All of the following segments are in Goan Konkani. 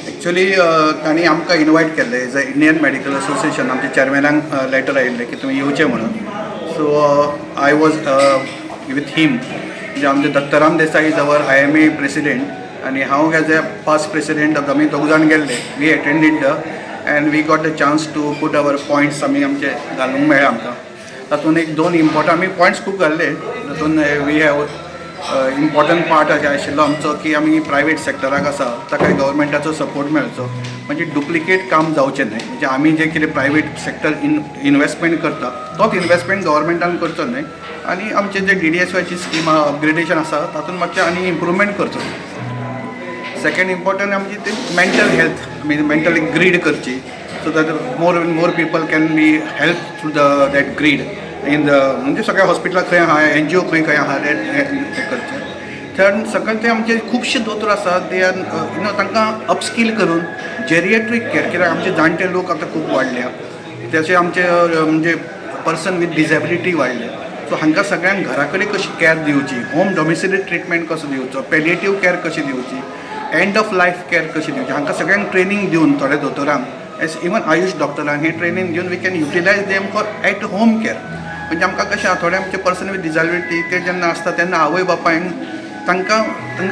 एक्चुली तांणी आमकां इनवायट केल्लें as a Indian Medical Association. आमच्या चेअरमॅनाक लेटर आयिल्लें की तुमी येवचें म्हणून. So I was with him. म्हणजे आमचे Dattaram Desai is our IMA president आनी हांव एज अ पास्ट प्रेसिडेंट, आमी दोग जाण गेल्ले. We attended the and we got the chance to put our points. आमी आमचे घालूंक मेळ्ळें आमकां. तातूंत एक दोन इम्पॉर्टंट आमी पॉयंट्स खूब घाल्ले. तातूंत we have important part अशें आशिल्लो आमचो की आमी प्रायवेट सेक्टराक आसा ताका गव्हर्मेंटाचो सपोर्ट मेळचो, म्हणजे डुप्लिकेट काम जावचें न्हय. म्हणजे आमी जें कितें प्रायवेट सेक्टर इनवेस्टमेंट करता, तोच इनवेस्टमेंट गव्हर्मेंटान करचो न्हय आनी आमचे जे डीडीएसवायची स्कीम आहा, अपग्रेडेशन आसा, तातूंत मातशें आनी इम्प्रुवमेंट करचो. सेकंड इम्पॉर्टंट आमची ती मेंटल हेल्थ, आमी मेंटल ग्रीड करची, so that more and more people can be help through the that grid in the म्हणजे सगळ्या हॉस्पिटलां खंय आहा, एनजीओ खंय खंय आहा, ते ते करचें. थर्ड, सकयल ते आमचे खुबशे दोतोर आसात, they are you know तांकां अपस्कील करून जेरिएट्रीक केअर, कित्याक आमचे जाणटे लोक आतां खूब वाडल्या, तशें आमचे म्हणजे पर्सन वीथ डिजेबिलिटी वाडल्या. सो हांकां सगळ्यांक घरा कडेन कशी कॅर दिवची, होम डॉमिसिली ट्रिटमेंट कसो दिवचो, पेलिएटीव कॅर कशी दिवची, एंड ऑफ लायफ कॅर कशी दिवची, हांकां सगळ्यांक ट्रेनींग दिवन, थोड्या दोतोरांक, एस इवन आयुश डॉक्टरांक हें ट्रेनींग दिवन we can utilize them for at home care. म्हणजे आमकां कशें आहा, थोडे आमचे पर्सन वीथ डिजेबिलिटी ते जेन्ना आसता तेन्ना आवय बापायन तांकां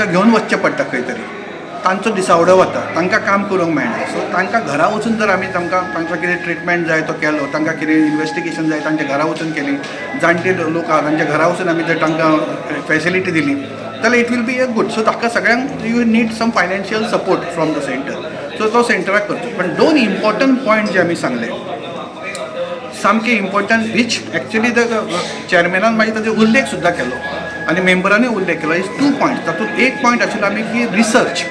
घेवन वचचें पडटा खंय तरी, तांचो दिसावडो वता, तांकां काम करूंक मेळना. सो तांकां घरा वचून जर आमी तांकां कितें ट्रिटमेंट जाय तो केलो, तांकां कितें इन्वेस्टिगेशन जाय तांच्या घरा वचून केली, जाणटे लोक आहा तांच्या घरा वचून आमी जर तांकां फॅसिलिटी दिली जाल्यार it will be a good. So ताका सगळ्यांक you need some financial support from the center. So तो सेंटराक करचो. पण दोन इम्पॉर्टंट पॉयंट जे आमी सांगले, सामके इम्पॉर्टंट, which actually the चेअरमॅनान मागीर ताजो उल्लेख सुद्दां केलो आनी मेंबरांनी उल्लेख केलो, is two point. तातूंत एक पॉयंट आशिल्लो आमी की रिसर्च.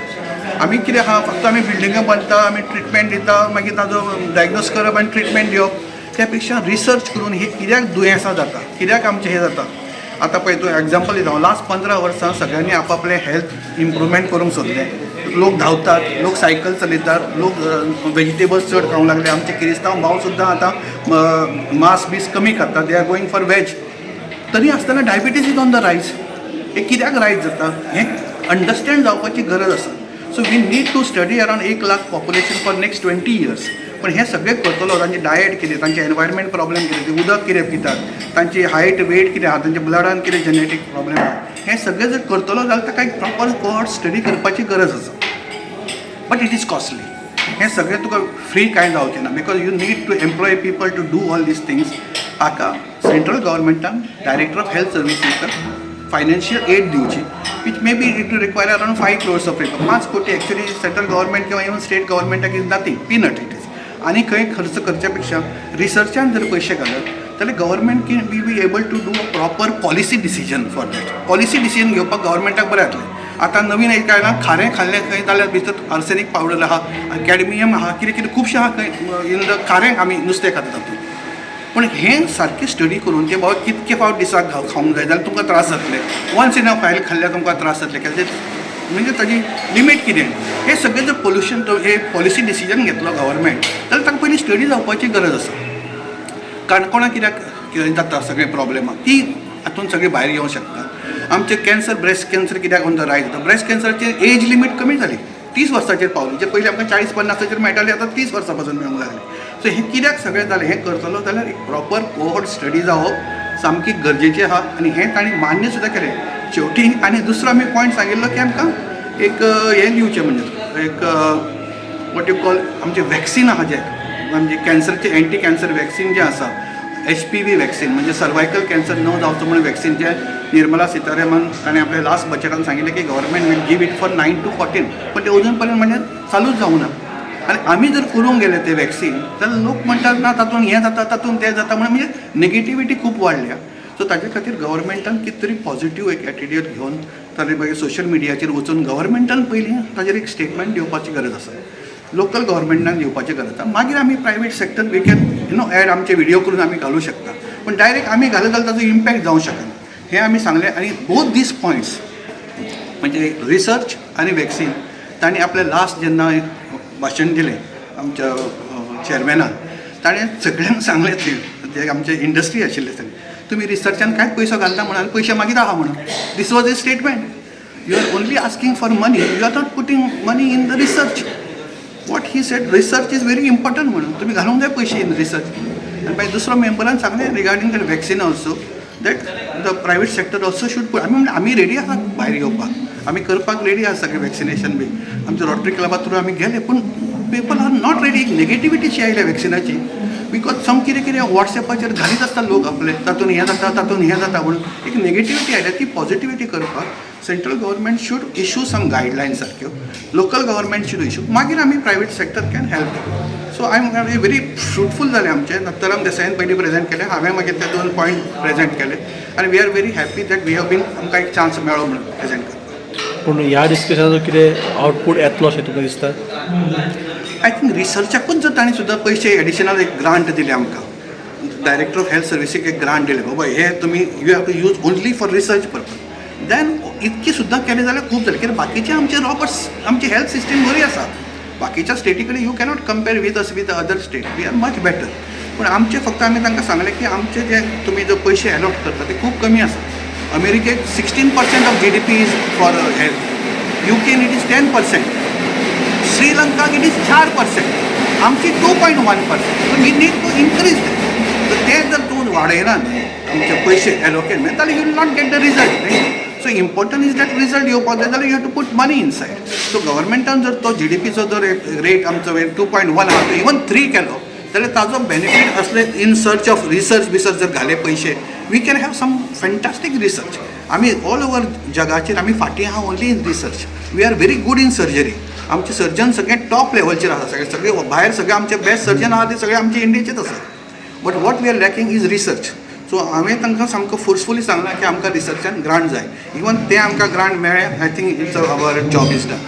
आमी कितें आहा, फक्त आमी बिल्डिंगां बांदता, आमी ट्रिटमेंट दिता, मागीर ताजो डायग्नोज करप आनी ट्रिटमेंट दिवप, त्या पेक्षा रिसर्च करून हे कित्याक दुयेंसां जाता, कित्याक आमचें हें जाता. आतां पळय तूं, एग्जाम्पल दिता हांव, लास्ट 15 वर्सां सगळ्यांनी आपापलें हेल्थ इम्प्रुवमेंट करूंक सोदलें. लोक धांवतात, लोक सायकल चलयतात, लोक वेजिटेबल्स चड खावंक लागले. आमचे किरिस्तांव भाव सुद्दां आतां मांस बीस कमी खातात, they are going for veg. तरी आसतना diabetes is on the rise. हें कित्याक रायज जाता हें अंडरस्टँड जावपाची गरज आसा. So we need to study around 1 lakh population for next 20 years. पण हें सगळें करतलो, तांची डायट कितें, तांचे एनवायरमेंट प्रॉब्लेम कितें, ते उदक कितें पितात, तांची हायट वेट कितें आहा, तांच्या ब्लडान कितें जेनेटीक प्रॉब्लेम आहा, हें सगळें जर करतलो जाल्यार ताका एक प्रॉपर कोहॉर्ट स्टडी करपाची गरज आसा. But it is costly. हें सगळें तुका फ्री कांय जावचें ना, because you need to employ people to do all these things. हाका सेंट्रल गव्हर्मेंटान डायरेक्टर ऑफ हेल्थ सर्विसीसाक फायनान्शियल एड दिवची, which may be it require around 5 crores of रुपया. 5 कोटी एक्चुअली सेंट्रल गव्हर्मेंट किंवा इवन स्टेट गव्हर्मेंटाक is nothing, peanut it is. आनी खंय खर्च करच्या पेक्षा रिसर्चान जर पयशे घालत जाल्यार government can be able to do a proper policy decision for that. Policy decision घेवपाक गव्हर्मेंटाक बरें जातलें. आतां नवीन एक काय ना, खारें खाल्लें खंय जाल्यार भितर आर्सेनीक पावडर आहा, कॅडमियम आहा, कितें कितें खुबशें आहा खंय इन the खारें आमी नुस्तें खाता तातूंत. पण हें सारकें स्टडी करून की बाबा कितके फावट दिसाक खावंक जाय जाल्यार तुमकां त्रास जातले, वन्स इन अ व्हायल खाल्ल्यार तुमकां त्रास जातले, कित्याक म्हणजे ताजी लिमीट कितें, हें सगळें जर पोल्युशन हे पॉलिसी डिसिजन घेतलो गव्हर्मेंट जाल्यार ताका पयलीं स्टडी जावपाची गरज आसा. काणकोणा कित्याक कितें जाता सगळे प्रॉब्लेमां, ती हातून सगळीं भायर येवंक शकता. आमचे कॅन्सर, ब्रेस्ट कॅन्सर कित्याक ऑन the रायज जाता? ब्रेस्ट कॅन्सराची एज लिमीट कमी जाली, 30 वर्सांचेर पावली. जे पयलीं आमकां 40-50 जाचेर मेळटाले, आतां 30 वर्सां पासून मेळूंक लागले. सो हें कित्याक सगळें जालें, हें करतलो जाल्यार एक प्रॉपर कोहोर्ट स्टडी जावप सामकी गरजेचें आहा आनी हें तांणी मान्य सुद्दां केलें शेवटी. आनी दुसरो आमी पॉयंट सांगिल्लो की आमकां एक हें दिवचें, म्हणजे एक what you call आमचें वॅक्सीन आहा जें, म्हणजे कॅन्सरचें, एंटी कॅन्सर वॅक्सीन जें आसा, एचपीव्ही वॅक्सीन, म्हणजे सर्वायकल कॅन्सर न जावचो म्हणून वॅक्सीन, जें निर्मला सीतारामन ताणें आपल्या लास्ट बजेटान सांगिल्लें की government will give it for 9 to 14, पण ते अजून पर्यंत म्हणजे चालूच जावंक ना. आनी आमी जर करूंक गेले ते वॅक्सीन जाल्यार लोक म्हणटात ना तातूंत हें जाता, तातूंत तें जाता म्हणून, म्हणजे नेगेटिविटी खूब वाडल्या. सो ताजे खातीर गव्हर्मेंटान कितें तरी पॉझिटीव एक एटिट्यूड घेवन ताणें मागीर सोशल मिडियाचेर वचून गव्हर्मेंटान पयलीं ताजेर एक स्टेटमेंट दिवपाची गरज आसा, लोकल गव्हर्मेंटान दिवपाची गरज आसा. मागीर आमी private sector we can add, आमचे व्हिडिओ करून आमी घालूं शकता, पण डायरेक्ट आमी घालत जाल्यार ताजो इम्पॅक्ट जावंक शकना, हें आमी सांगलें. आनी बोथ these points, म्हणजे रिसर्च आनी वॅक्सीन, तांणी आपलें लास्ट जेन्ना भाशण दिलें आमच्या चेअरमॅनान, ताणें सगळ्यांक सांगलें, ते जे आमचे इंडस्ट्री आशिल्ले सगळे, तुमी रिसर्चान कांयच पयसो घालना म्हणून पयशे मागीर आहा म्हणून. This was a statement: you are only asking for money, you are not putting money in the research. He said research is very important म्हणून तुमी घालूंक जाय पयशे इन रिसर्च. आनी मागीर दुसरो मेंबरान सांगलें regarding the vaccine also, that the private sector also should put. आमी म्हणलें, आमी रेडी आसा भायर येवपाक, आमी करपाक रेडी आसा सगळें वॅक्सिनेशन बी. आमच्या रोटरी क्लबा थ्रू आमी गेले, पूण people are not ready. एक नेगेटिविटीशी आयल्या वॅक्सिनाची, because सम कितें कितें वॉट्सॅपाचेर घालीत आसता लोक आपले, तातूंत हें जाता, तातूंत हें जाता म्हणून. एक नेगेटिविटी आयल्या, ती पॉझिटिविटी करपाक central government should issue some guidelines सारक्यो, लोकल गव्हर्मेंट should issue, मागीर आमी private sector can help. So I am very fruitful जालें आमचें. दत्ताराम देसायान पयलीं प्रेझेंट केलें, हांवें मागीर ते दोन पॉयंट प्रेझेंट केले आनी we are very happy that we have been, आमकां एक चान्स मेळ्ळो म्हणून प्रेझेंट करपाक. पूण ह्या डिस्कशनाचो कितें आउटपूट येतलो अशें तुमकां दिसता? I think रिसर्चाकूच जर तांणी सुद्दां पयशे एडिशनल एक ग्रांट दिले आमकां, डायरेक्टर ऑफ हेल्थ सर्विसीक एक ग्रांट दिले, बाबा हे तुमी you have to use only for research purpose, then इतकी सुद्दां केलें जाल्यार खूब जालें. कित्याक बाकीचे आमचे रॉबर्स, आमची हेल्थ सिस्टीम बरी आसा. बाकीच्या स्टेटी कडेन you cannot compare with us, with other state, we are much better. पूण आमचे फक्त आमी तांकां सांगलें की आमचे जे तुमी जे पयशे एलॉट करता ते खूब कमी आसा. अमेरिकेक 16% of GDP is for health, युकेन it is 10%, श्रीलंकाक it is 4%, आमची 2.1%. We need to increase. तर ते जर तूं वाडयना न्ही आमचे पयशे एलोकेट जाल्यार you will not get the result न्ही. So important is that result येवपाक जाय जाल्यार you have to put money inside. So गव्हर्मेंटान जर तो जीडीपीचो जर रेट आमचो 2.1 आहा, तो इवन 3 केलो जाल्यार ताजो बेनिफीट असले in search of research research जर घाले पयशे, we can have some fantastic research. आमी ऑल ओवर जगाचेर आमी फाटीं आहा only in research. We are very good in surgery. आमचे सर्जन सगळे टॉप लेवलचेर आसा. सगळे सगळे भायर सगळे आमचे बेस्ट सर्जन आहा, ते सगळे आमचे इंडियेचेच आसा, but what we are lacking is research. So हांवें तांकां सामको फोर्सफुली सांगलां की आमकां रिसर्चान ग्रांट जाय. इवन ते आमकां ग्रांट मेळ्ळें, I think it's our job is done.